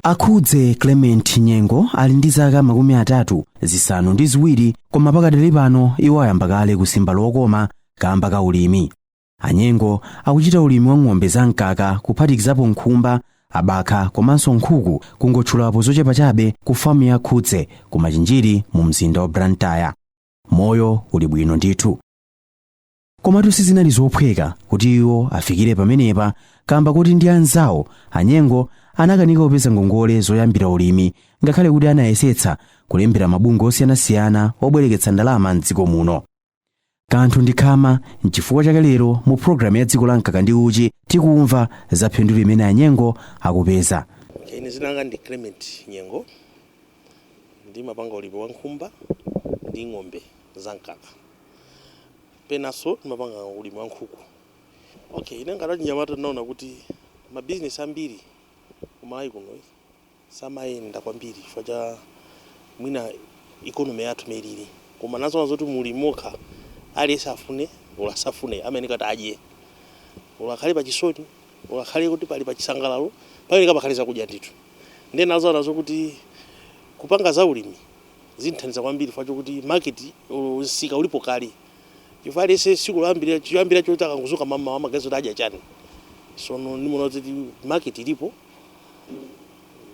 Akhudze Clement Nyengo ali ndi zaka 37, koma pakadali pano iwo ayamba kale kusimba lokoma kamba ka ulimi. Anyengo akuchita ulimi wa ng'ombe zamkaka, kuphatikizapo nkhumba, abakha komanso nkhuku, kungotchulapo zochepa chabe, ku famu ya Khudze ku Machinjiri mu mzinda wa Blantyre. Moyo uli bwino ndithu, komatu sizinali zophweka kuti iwo afikire pamenepa, kamba kuti ndi anzawo Anyengo anakanika kupeza ngongole zoyambira ulimi, ngakhale kuti anayesetsa kulembera mabungwe osiyanasiyana obwereketsa ndalama mdziko muno. Kanthu ndi khama. Nchifukwa chake lero mu programu ya Dziko la Mkaka ndi Uchi tikumva za phindu limene Anyengo akupeza. Ine dzina langa ndi Clement Nyengo. Ndimapanga ulimi wa nkhumba ndi ng'ombe za mkaka, penanso ndimapanga ulimi wa nkhuku. Okay, ine ngati achinyamata ndinaona kuti mabizinesi ambiri kumalawi kuno samayenda kwambiri chifukwa cha mwina economy yathu imene ilili, koma nazoona zoti muli mokha, aliyense afune olo asafune amayeneka kuti adye, olo akhale pachisoni, olo akhale kuti pali pachisangalalo, pameneka pakhale zakudya ndithu. Ndiye nazoona zokuti kupanga za ulimi zinthandiza kwambiri chifukwa chokuti market olo msika ulipo kale, chifukwa aliyense tsiku loyambira choyambira choti akangozuka mamawa amaganiza kuti adya chani. Sono ndimaona kuti market ilipo.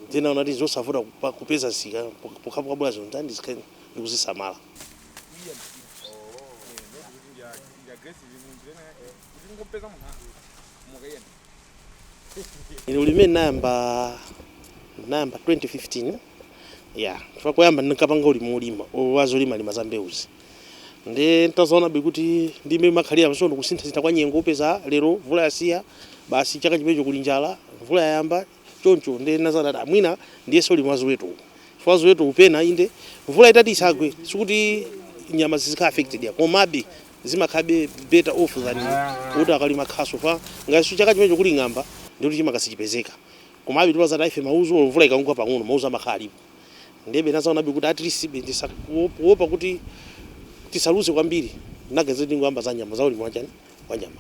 Ndinaona kuti zosavuta kupeza msika pokhapokha bola zinthu ndani ndizikhale ndikuzisamala. Ine ulimi ndinayamba 2015 ya, chifukwa koyamba ndinkapanga ulimi ulima wazolimalima za mbewuzi. Ndi ntazaona be kuti ndime makhalira msondo kusinthasintha kwa nyengo, upeza lero mvula yasiya, basi chaka chimenecho kuli njala, mvula yayamba choncho. Ndi nazana mwina ndiyese ulimi wa ziweto, chifukwa ziweto upena inde mvula itati isagwe sikuti nyama zizikhala affected ya, komabe zimakhabe better off than kuti akalima khasu fa ngati chaka chimenecho kuli ng'amba ndikuti chimanga sichipezeka. Komabe timazati ife mauzu, olo mvula ikangogwa pang'ono mauzu amakhala alipo. Ndebe nazaonabe kuti at least be ndisakuopa kuti tisaluze kwambiri, naganiza ndingoyamba za nyama, za ulimi wachani wa nyama.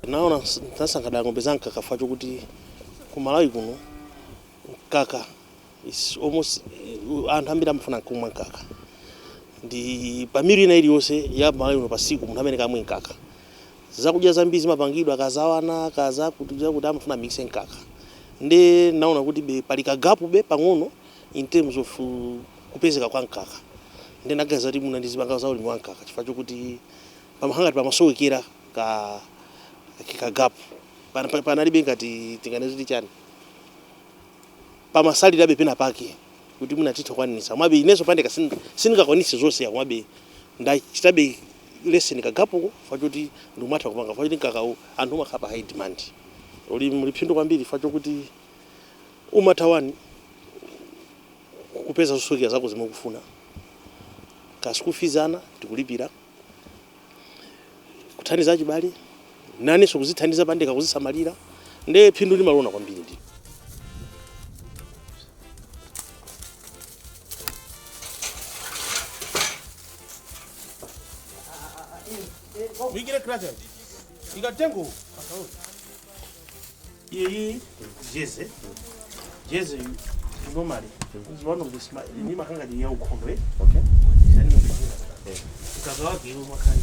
Naona nasankha ng'ombe za mkaka chifukwa chokuti ku Malawi kuno mkaka is almost, anthu ambiri amafuna kumwa mkaka. Ndi pa meal ina iliyonse ya Malawi uno pasiku munthu amene kamwe mkaka. Zakudya zambiri zimapangidwa kazawana kaza kuti amafuna mixe mkaka. Ndi naona kuti be pali ka gap be pang'ono in terms of kupezeka kwa mkaka. Ndi naganiza kuti muna ndizipanga za ulimi wa mkaka chifukwa chokuti pamahangati pamasowekera ka gap. Panalibe ngati tinganene kuti chani, pamasalirabe pena pake kuti mwina titha kukwanitsa. Komabe inenso pandekha sindingakwanitse zonse, komabe ndachitabe lessen ka gap ko chifukwa choti ndikumatha kupanga, chifukwa choti mkakawu anthu umakhala pa high demand. Ulimi muli phindu kwambiri chifukwa chokuti umatha wani kupeza zosowekera zako zimene ukufuna, ka school fees ana tikulipira, kuthandiza achibale, nanenso kuzithandiza pandekha, kuzisamalira. Nde phindu ndimaliona kwambiri ndi Mikire kracha. Ikatengo. Iyi Jersey. Jersey normally is one of the smart ni makanga ya ukhondo, eh. Okay. Yani mkaka wake iwo makhala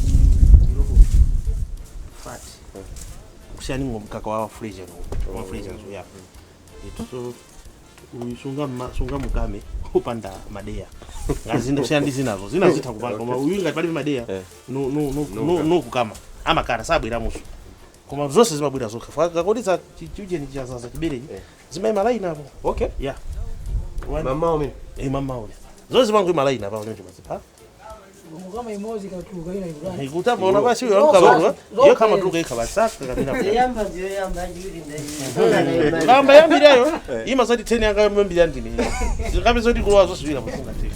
iloko fat. Kusiyana ngo mkaka wa Friesian, wa Friesian, yeah. So uyu sunga mukame upanda madeya, ngazinda kusiyana ndi zinazo, zina zitha kupanga, koma uyu ngati palibe madeya, no, no, no, no, no kukama amakara sabweramonso, koma zonse zimabwera zokha. Kakoti za chiujeni chazaza chiberechi zimayima line apo. Yeah. Mama umene. Eh, mama ule. Zonse zimangoima line apo choncho basi pa. Mukama imozi ikatuluka ina ikutani? Ikutamba ona basi uyo amkaba iyo kama tuluka ikhabasaka kapena. Yamba ndiyo yamba jiwiri ndayi. Kamba yambirayo ima zati 10 yanga yambira ndine. Zikabe zoti kulowa zonse ziwira mufunga tena.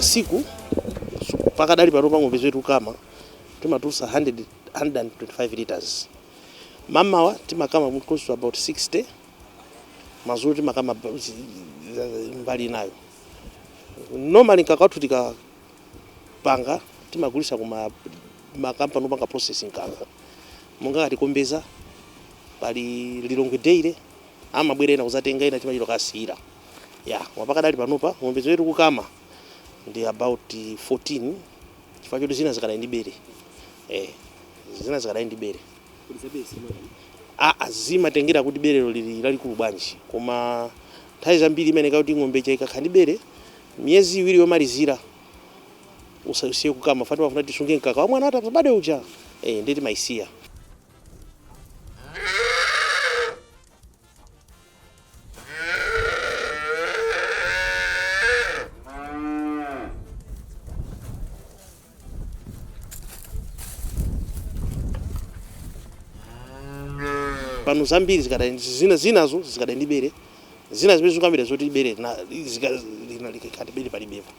Pasiku pakadali pano pa ng'ombe zetu kama timatulutsa 100 125 liters. Mamawa timakama close to about 60, madzulo timakama mbali inayo. Normally mkaka wathu tikapanga timagulisa kuma makampani opanga processing mkaka, monga ngati Kombeza, pali Lilongwe Dairy, amabwera ena kuzatenga, ena timachita kasiyira ya. Pakadali panopa ng'ombe zetu kukama ndi about 14, chifukwa choti zina zikadali ndi bere, zina zikadali ndi bere. Aa, zimatengera kuti berero lili lalikulu bwanji, koma nthawi zambiri imene kuti ng'ombe ikakhala ndi bere miyezi 2 yomalizira usasiye kukama, fati mafuna tisunge mkaka wa mwana atabadwe uja, ndi timayisiya. Pano zambiri zikadali, zina zinazo zikadali ndi bere, zina zimene zikambira zoti bere likati bere palibepo.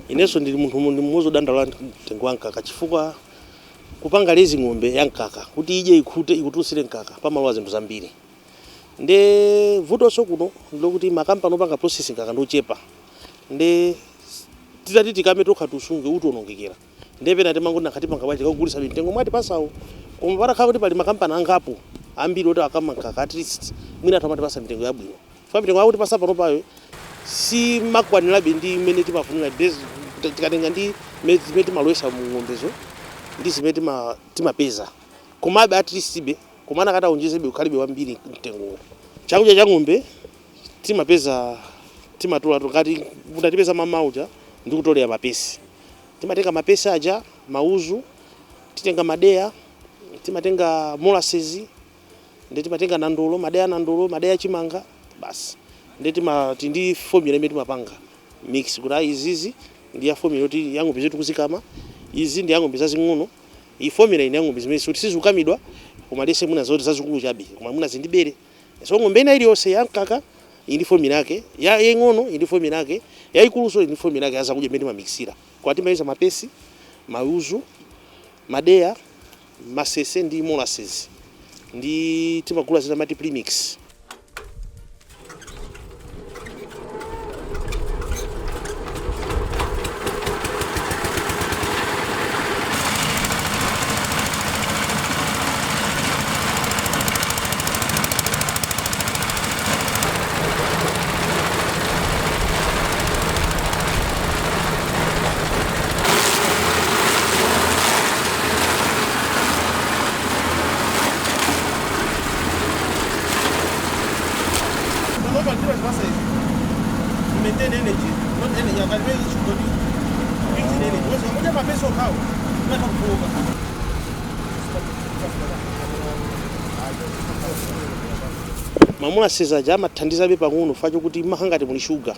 Inenso ndili munthu mmodzi wodandaula mtengo wa mkaka, chifukwa kupanga raise ng'ombe ya mkaka kuti idye, ikhute, ikutulutsire mkaka, pamalowa zinthu zambiri. Nde vutonso kuno ndokuti makampani opanga processing mkaka ndochepa, nde titati tikame tokha tiusunge utionongekera, nde pena timangoti nakhati panga bwanji kakugulitsa mtengo mwati pasawo. Koma patakhala kuti pali makampani angapo ambiri oti akama mkaka, at least mwina athu amatipasa mitengo yabwino, chifukwa mitengo yakuti pasa pano payo si makwanirabe ndi imene timafunira. Tikatenga ndi zimene timalowesa mu ng'ombezo ndi zimene timapeza, komabe at least be komana kati aonjezebe ukhalibe wambiri mtengowo. Chakudya cha ng'ombe timapeza, timatola ngati mutatipeza mamauja ndi kutolera mapesi, timatenga mapesi aja, mauzu, titenga madeya, timatenga molasses, ndi timatenga nandolo, madeya nandolo, madeya chimanga basi. Ndi timati ndi formula imene timapanga mix kuti ayi, izizi ndi ya formula yoti ya ng'ombe zetu kuzikama, izi ndi ya ng'ombe zazing'ono, iyi formula ine ya ng'ombe zimene kuti sizikukamidwa, koma lese muna zoti zazikulu chabe, koma muna zindibere. So ng'ombe ina iliyonse ya mkaka iyi ndi formula yake, ya yaying'ono iyi ndi formula yake, yayikuluso iyi ndi formula yake ya zakudya imene timamixira. Kwa timayeza mapesi, mauzu, madeya, masese ndi molasses, ndi timagula zina mati premix. Maintain energy, not energy. I can really should be brings in energy. Because I'm not mapesi okhawo, imatha kufoka. Ma molasses aja amathandizabe pang'ono facho kuti mahangati muli shuga.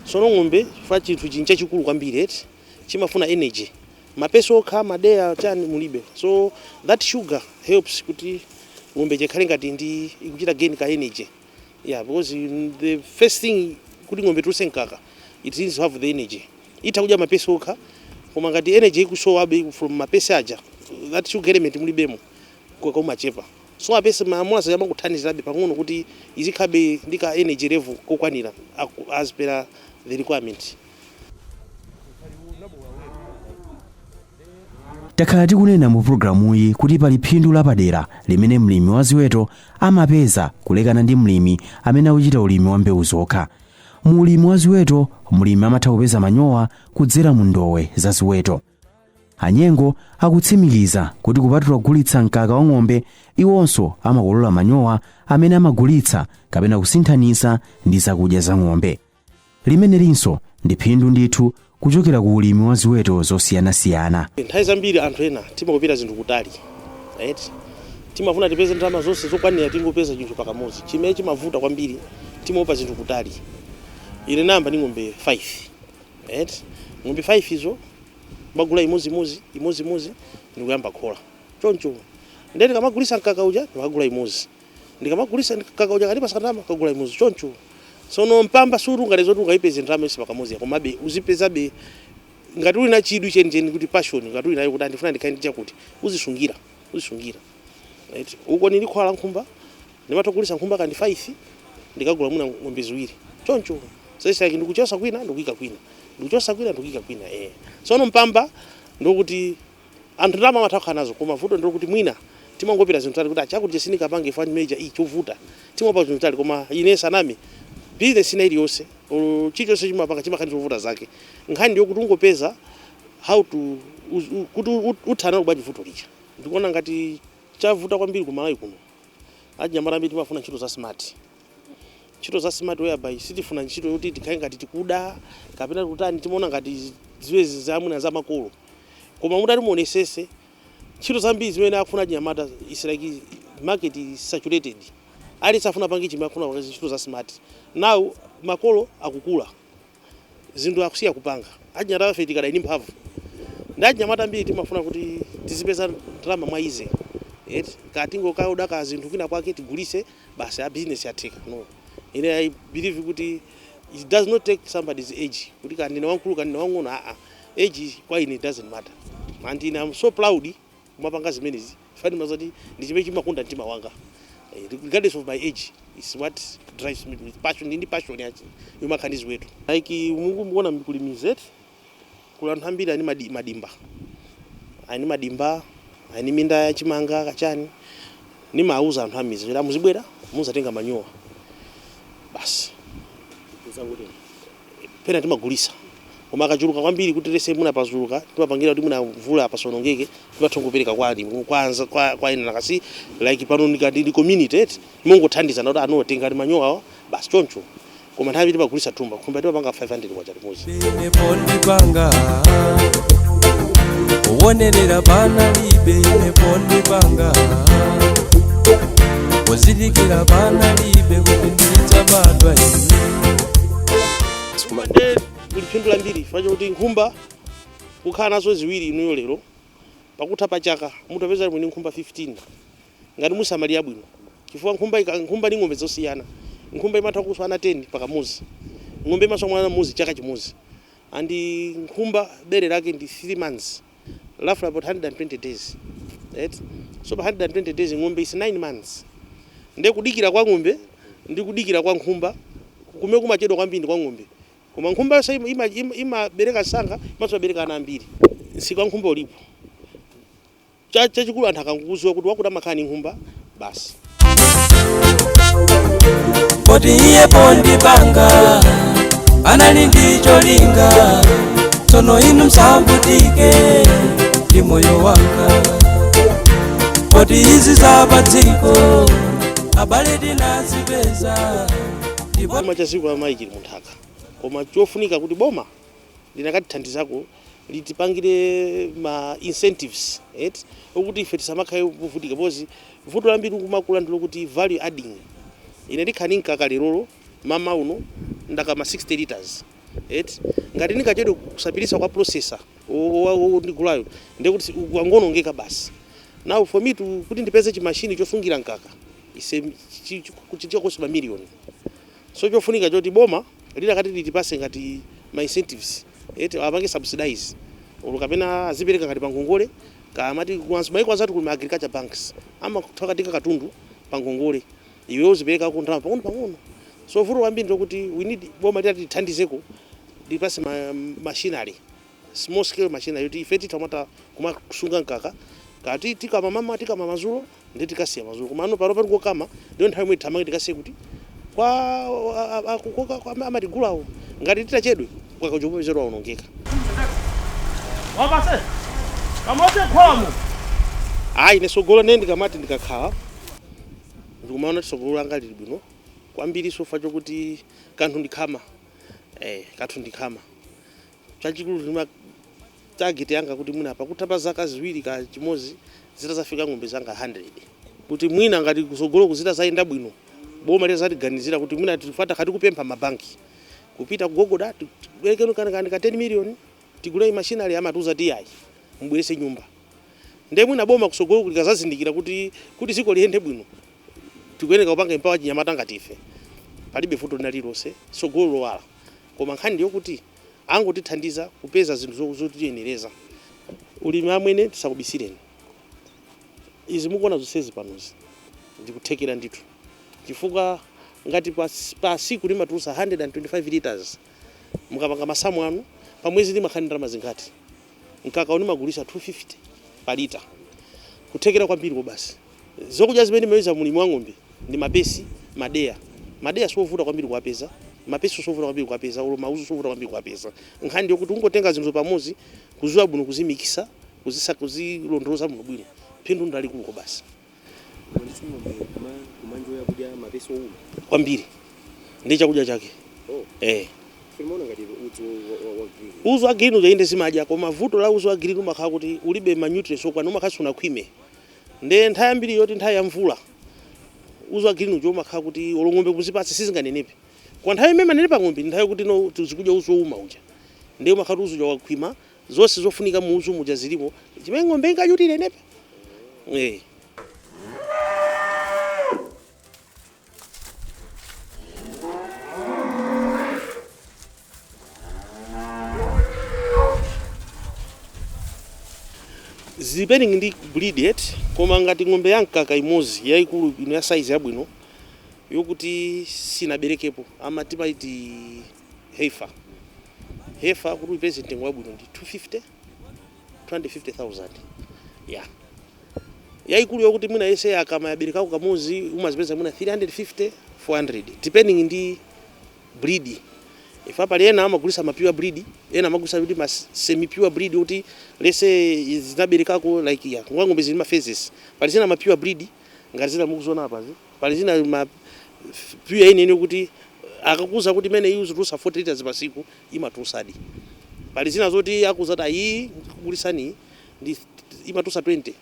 Sono ng'ombe fa chinthu chincha chikulu kwambiri eti chimafuna energy, mapesi okha, madeya, chani mulibe, so that sugar helps kuti ng'ombe chikhale ngati ndi ikuchita gain ka energy, yeah, because the first thing kuti ng'ombe tuluse mkaka, it needs to have the energy. Itha kudya mapesi okha, koma ngati energy ikusowabe from mapesi aja, that sugar element mulibemo, kumachepa. So apesi ma molasses amakuthandizirabe pang'ono kuti izikhabe ndi ka energy level kokwanira as per the requirement. Takhala tikunena mu pulogalamuyi kuti pali phindu lapadera limene mlimi wa ziweto amapeza kulekana ndi mlimi amene akuchita ulimi wa mbewu zokha. Mu ulimi wa ziweto, mlimi amatha kupeza manyowa kudzera mu ndowe za ziweto. Anyengo akutsimikiza kuti kupatula kugulitsa mkaka wa ng'ombe, iwonso amakolola manyowa amene amagulitsa kapena kusinthanitsa ndi zakudya za ng'ombe. Limenelinso ndi phindu ndithu kuchokera ku ulimi wa ziweto zosiyanasiyana. Nthawi zambiri anthu ena timakupita zinthu kutali, right? Timafuna tipeze ndalama zonse zokwanira, tingopeza chinthu pakamodzi, chimene chimavuta kwambiri. Timaopa zinthu kutali. Ine nayamba ndi ng'ombe 5. Right? Ng'ombe 5 izo magula imodzi imodzi imodzi ndikuyamba khola choncho. Ndiye ndikamagulisa mkaka uja, ndikagula imodzi, ndikamagulisa mkaka uja kati pasandama kagula imodzi, choncho. Sono mpamba suri zoti ungayipeze ndalama yonse pakamodzi, komabe uzipezabe ngati uli na chidwi chenicheni, kuti passion ngati uli nayo, kuti andifuna ndikhale ndi chakuti, uzisungira uzisungira, right? Uko nili khola la nkhumba, ndimatha kugulisa nkhumba kandi 5, ndikagula mwina ng'ombe ziwiri, choncho. So like ndikuchosa kwina ndikuyika kwina, ndikuchosa kwina ndikuyika kwina. Sono mpamba ndokuti anthu ndalama amatha kukhala nazo, koma vuto ndokuti mwina timangopita zinthu tali kuti achakuti sindingapange fund major iyi chovuta, timapa zinthu tali. Koma ine saname, business ina iliyonse olo chilichonse chimapanga chimakhala ndi zovuta zake. Nkhani ndiyo kuti ungopeza how to kuti uthana bwanji vuto lija. Ndikuona ngati chavuta kwambiri ku Malawi kuno, achinyamata ambiri timafuna ntchito za smart, ntchito za smart, whereby sitifuna ntchito yoti tikhale ngati tikuda kapena kutani. Timaona ngati ziwezi zamwina zamakolo, koma mutati muonesese, ntchito zambiri zimene akufuna achinyamata is like market is saturated. Aliyense afuna pange chimene akufuna pange ntchito za smart. Now makolo akukula, zinthu akusiya kupanga. Achinyamata afe tikadali ndi mphamvu, ndi achinyamata ambiri timafuna kuti tizipeza ndalama mwa easy, eti katingo kaoda ka zinthu kwina kwake tigulise basi, a business yatheka. No, ine I believe kuti it does not take somebody's age, kuti kandine wamkulu kandine wang'ono, aa, age kwa ine doesn't matter. And ine I'm so proud kumapanga zimenezi fani mazati ndi chimene chimakonda mtima wanga. Regardless of my age, is what drives me with passion. Ndi passion yachi yomakhanizi wetu. Like mungu mukuona kuli mizeti, kuli anthu ambiri ani madimba, ani madimba, ani minda yachimanga kachani. Nimauza anthu amizi kuti muzibwera muzatenga manyowa basi, pena timagulisa, koma akachuluka kwambiri kuti lese muna pazuluka, timapangira kuti muna mvula pasonongeke, timatha kupereka kwa alimi kwanza kwa ena nakasi. Like pano ndikati ndi community, eti mungothandizana kuti ano tengani manyowa awa basi, choncho. Koma nthawi timagulisa thumba khumba timapanga 500 kwacha limodzi. Ine pondipanga owonerera panalibe, ine pondipanga pozindikira panalibe kuti ndidzabadwa ine. Nde kuli phindu lambiri chifukwa chokuti nkhumba kukhala nazo ziwiri inuyo lero, pakutha pa chaka mutapeza mwini nkhumba 15 ngati musamalira bwino, chifukwa nkhumba nkhumba ndi ng'ombe zosiyana. Nkhumba imatha kuswa ana 10 pakamuzi, ng'ombe imaswa mwana muzi chaka chimodzi, and nkhumba bere lake ndi 3 months, roughly about 120 days, right? So pa 120 days ng'ombe is 9 months. Nde kudikira kwa ng'ombe ndi kudikira kwa nkhumba, kumene kumachedwa kwambiri ndi kwa ng'ombe, koma nkhumba yonse imabereka msanga, imanso imabereka ana ambiri. Msika wa nkhumba ulipo. Chachikulu anthu akangokudziwa kuti wakuti amakhala ndi nkhumba basi. Poti iye pondipanga anali ndi cholinga, tsono inu msavutike ndi moyo wanga, poti izi zapadziko abale tinazipeza ndipo Chuma cha dziko la Malawi chili munthaka, koma chofunika kuti boma linakatithandizako, litipangire ma incentives, right? Okuti ife tisamakhale kuvutika, because vuto lambiri kumakula ndilo kuti value adding. Ine ndikhani mkaka lerolo mama uno ndakama 60 liters, right? Ngati ndingachedwe kusapirisa kwa processor ndigulayo, ndekuti wangonongeka basi. Now for me to kuti ndipeze chimashini chosungira mkaka ise chichokosi mamiliyoni. So chofunika choti boma lidakati litipase ngati ma incentives, eti apange subsidize olo kapena azipereka ngati pangongole, kamati maiko anzathu kuli ma agriculture banks, amathakatika katundu pangongole, iwe uzipereka ku ndalama pang'ono pang'ono. So vuto kwambiri ndokuti we need boma litati lithandizeko, lipase ma machinery, small scale machinery, yoti ife titha kumasunga mkaka kati tikama mama, tikama mazulo, ndi tikasiya mazulo. Koma ano pano patikokama ndiyo nthawi imwe tithamange tikasiye kuti kwa amatigulawo, ngati titachedwe kwakachopezero waonongeka. Wapase. Kamote khomo. Ayi, ine sogolo ndiye ndikamati ndikakhala ndikumaona kuti sogolo langa lili bwino kwambiri, sofa chokuti kanthu ndikhama, kanthu ndikhama. Chachikulu ndima target yanga kuti mwina pakutha pa zaka 2 ka chimodzi zitazafika ng'ombe zanga 100, kuti mwina ngati kusogolo kuzita zayenda bwino, boma lizatiganizira kuti mwina tifata khati kupempha mabanki. Kupita kugogoda tibwerekeni kana ka 10 million tigule machinery, amatiuza ti ayi, mubwerese nyumba. Ndiye mwina boma kusogolo likazazindikira kuti dziko liyende bwino, tikuyeneka kupanga empower chinyamata ngati ife. Palibe vuto lina lililonse, sogolo lowala, koma nkhani ndiyo kuti angotithandiza kupeza zinthu zotiyenereza. Ulimi amwene, tisakubisireni, izi mukuona zonsezi panozi ndikuthekera ndithu, chifukwa ngati pa siku limatulusa 125 liters, mukapanga masamu anu pa mwezi limakhala ndalama zingati? Mkaka unimagulisa 250 pa lita. Kuthekera kwambiri ko basi. Zokudya zimene maweza mulimi wa ng'ombe ndi mapesi, madeya. Madeya siovuta kwambiri kuwapeza, mapesi siovuta kwambiri kuwapeza, ulo mauzu siovuta kwambiri kuwapeza. Nkhani ndiyo kuti ungotenga zinthu pamodzi, kuziwa bwino, kuzimikisa, kuzisa, kuzilondoloza bwino bwino, phindu ndalikulu ko basi. Ndithu ng'ombe kumanjoya kudya mapesi owuma? Kwambiri, ndi chakudya chake. Oh. Eh. Timaona ngati udzu wa green. Uzu wa green uja inde zimadya, koma vuto la uzu wa green umakhala kuti ulibe ma nutrients okwana, umakhala sunakhwime. Nde nthawi yambiri yoti nthawi ya mvula, uzu wa green uja umakhala kuti olo ng'ombe kuzipatsa sizinganenepe. Kwa nthawi imene manenepa ng'ombe ndi nthawi yokuti no zikudya uzu owuma uja, ndiye umakhala kuti uzu uja wakhwima, zonse zofunika mu uzu muja zilimo, chimene ng'ombe ingadye kuti inenepe, eh. Depending ndi breed yet, koma ngati ng'ombe ya mkaka imodzi yayikulu ino ya size yabwino yokuti sinaberekepo, amati paiti heifer, heifer kuti upeze mtengo wabwino ndi 250, 250,000 ya yayikulu yokuti mwina yese akama yaberekako kamodzi, umazipeza mwina 350, 400, depending ndi breed. Ifa pali ena amagulisa ma pure breed, ena amagulisa kuti ma semi pure breed, kuti lese zinaberekako like ya ng'ombe zili ma phases. Pali zina ma pure breed ngati zina mukuziona apazi, pali zina ma pure ene kuti akakuza kuti imene iyi uzitulusa 40 liters pasiku, imatulusadi. Pali zina zoti akuza kuti ayi, kugulisani ndi imatusa 20,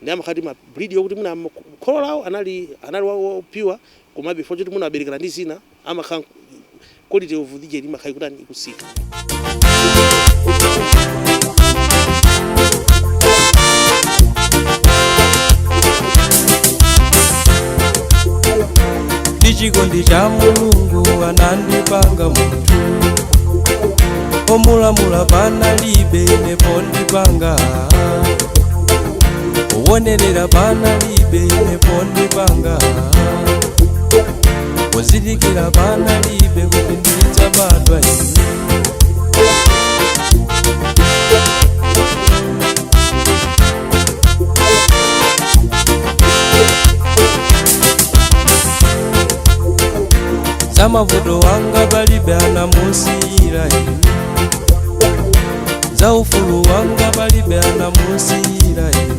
ndi amakhati ma breed yokuti muna kholo lawo anali wa pure, koma before choti muna aberekera ndi zina, amakhala quality of the imakhala ikutani, ikusika. Ndi chikondi cha Mulungu anandipanga munthu, omulamula panalibe ine pondipanga, owonerera panalibe ine pondipanga, pozindikira panalibe kuti ndidzabadwa ine. Za mavuto wanga palibe anamusiyira ine, za ufulu wanga palibe anamusiyira ine,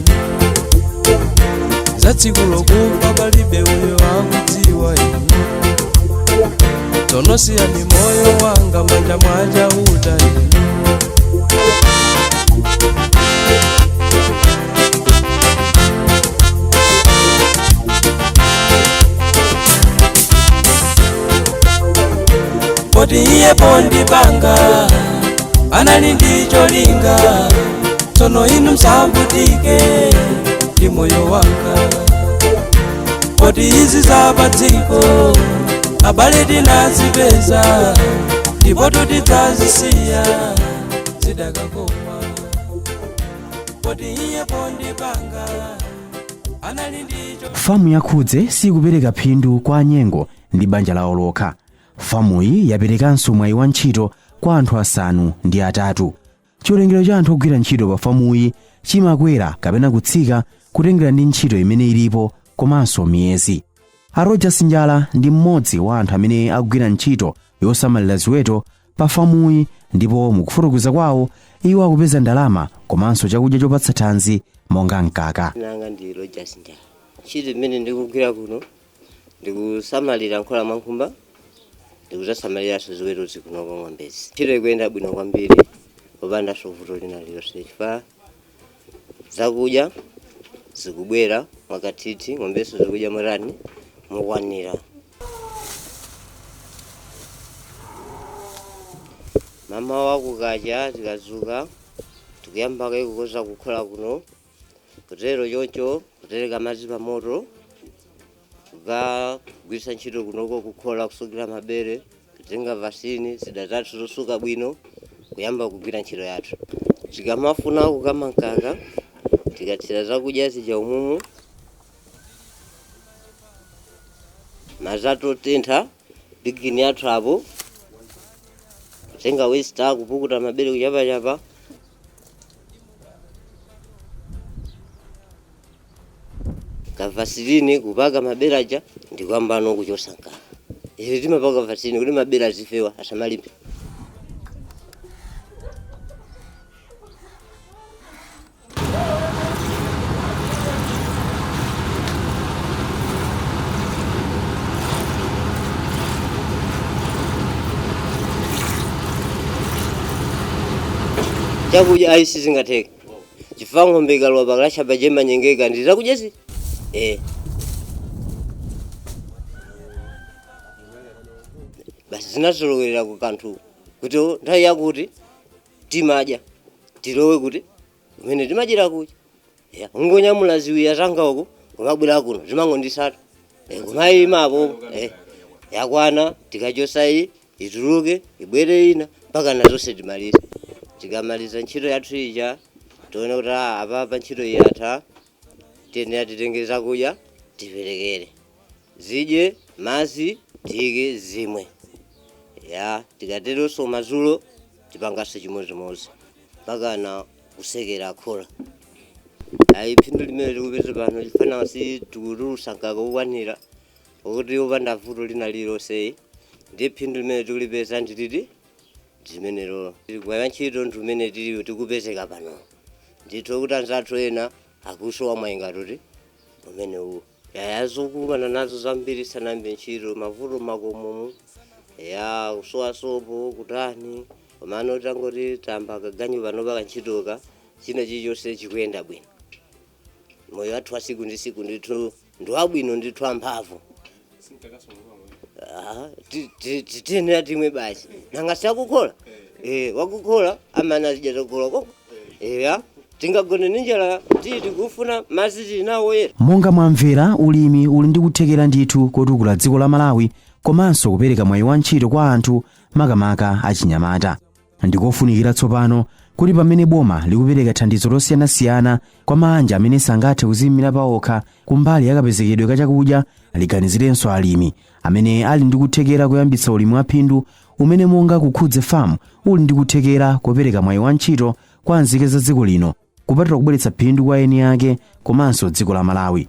za tsiku lokufa palibe uyo akudziwa ine. Tsono siyani moyo wanga manja mwa Chauta ine. Poti iye pondipanga anali ndi cholinga, tsono inu msavutike ndi moyo wanga, poti izi zapadziko abale tinazipeza, ndipo tidzazisiya zidakakoma. Poti iye pondipanga anali ndi Famu ya Khudze sikupereka phindu kwa anyengo ndi banja lawo lokha. Famuyi yaperekanso mwayi wa ntchito kwa anthu 8. Chiwerengero cha anthu ogwira ntchito pa famuyi chimakwera kapena kutsika kutengera ndi ntchito imene ilipo komanso miyezi. A Rogers Njala ndi mmodzi wa anthu amene akugwira ntchito yosamalira ziweto pa famuyi, ndipo mukufotokoza kwawo, iwo akupeza ndalama komanso chakudya chopatsa thanzi monga mkaka. Nanga ndi Rogers Njala. Ntchito imene ndikugwira kuno ndikusamalira nkhola mwa nkhumba, ndikudzasamaliranso ziwetozi kunoko, ng'ombezi. Ntchito ikuyenda bwino kwambiri popandanso vuto lina lililonse, chifukwa zakudya zikubwera mwakathithi, ng'ombenso zikudya motani, mokwanira. Mamawa kukacha tikazuka tikuyambako kukoza kukhola kuno, kutero choncho kutereka madzi pa moto, kukagwiritsa ntchito kunoko kukhola kusukira mabere, kutenga vasini zida zathu zosuka bwino, kuyamba kugwira ntchito yathu. Tikamafuna kukama mkaka tikathira zakudya zija umumu, madzi atotentha, bigini yathu apo, kutenga westa kupukuta mabere kuchapachapa. Kavasilini kupaka mabere aja ndikuyambano kuchosa mkaka. Ife timapaka vasilini kuti mabere azifewa asamalimbe. Chakudya ayi sizingatheka chifukwa ng'ombe ikalowa pakalacha pajemanyengeka ndi zakudyezi eh. Basi zinazolowerera ku kanthu kuti nthawi yakuti timadya tilowe kuti kumene timadyera kuja. Ya, ungonyamula ziwiya zanga uku kumabwera kuno zimangondisata kumayima apo yakwana tikachosa iyi ituluke ibwere ina mpaka nazonse timalize. Tikamaliza ntchito yathu ija tione kuti apapa ntchito iyi yatha, tiyenera titenge zakudya tiperekere zidye madzi tiyike zimwe. Ya, tikateronso madzulo tipanganso chimodzimodzi mpaka na kusekera khola. Ayi, phindu limene tikupeza pano chifana si tikutulusa mkaka wokwanira ukuti wopanda vuto lina lililonse, ndiye phindu limene tikulipeza ndiliti ndimenelo tikugwira ntchito ndi umene tili tikupezeka pano. Ndithu kuti anzathu ena akusowa mwayi ngati umenewu. Yaya, zokumana nazo zambiri sanambe ntchito, mavuto makomomu, ya kusowa sopo kutani, komano tangoti tamba kaganyu pano pakantchitoka china chilichonse chikuyenda bwino. Moyo wathu wa siku ndi siku ndithu ndi wabwino ndithu amphamvu. Tiyenera timwe basi, nanga siakukhola wakukhola amene azidya zokhola koko eya tingagone ndi njala tili tikufuna madzi tili nawo oyera. Monga mwamvera, ulimi uli ndi kuthekera ndithu kotukula dziko la Malawi komanso kupereka mwayi wa ntchito kwa anthu, makamaka achinyamata. Ndikofunikira tsopano kuti pamene boma likupereka thandizo losiyanasiyana kwa mabanja amene sangathe kuziyimira paokha kumbali yakapezekedwe ka chakudya, liganizirenso alimi amene ali ndi kuthekera kuyambitsa ulimi wa phindu umene monga Kukhudze Farm uli ndi kuthekera kopereka mwayi wa ntchito kwa nzika za dziko lino, kupatula kubweretsa phindu kwa eni ake komanso dziko la Malawi.